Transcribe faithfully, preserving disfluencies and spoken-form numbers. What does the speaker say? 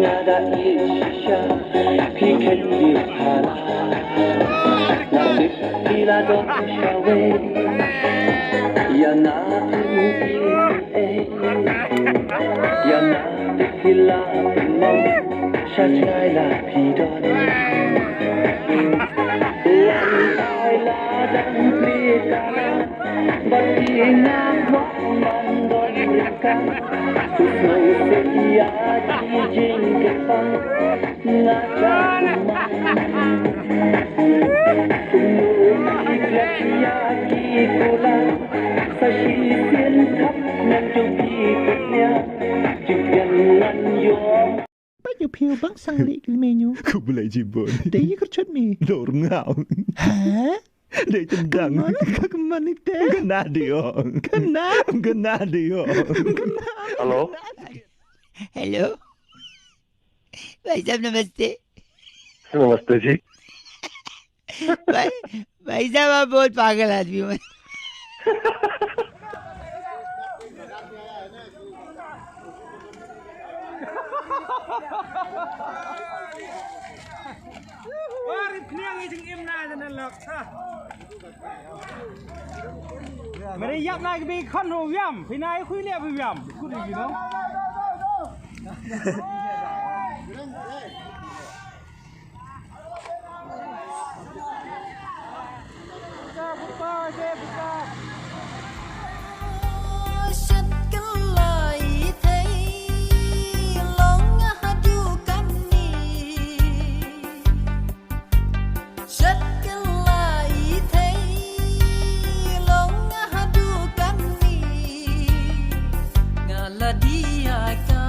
Lada i shisha phi khein diu phala, na tip phi la don shawei. Ïa nga phi i ei, ïa nga tip phi la pynmong, sha jngai la phi don. Wan ai la dang plie ka la, bad i nga kwah man don ryngkat. Sngewsih ïa ki jingkyrpang, nga sha kumne. Kumno phi klet ïa ki kular, sa shisien thap nang jong phi pynïar, jingpynïar ngan ïoh. Ba ïoh phi u bang sang lih lime ñu. Khublei shibun. Dei ïa kyrchot mi. Dor ngau. Ha? Dei tendang. Kemana, kemana te? Kena dia. Kena. Kena dia. Hello. Hello. भाई साहब नमस्ते। नमस्ते जी। भाई, भाई साहब आप बहुत पागल आदमी हो। Mari yap na ki bi khon ho wiam, phi na i khui liap wiam. Shet kylla i thei long haduh katni. Shet kylla i thei long haduh katni. Nga la dei ïa ka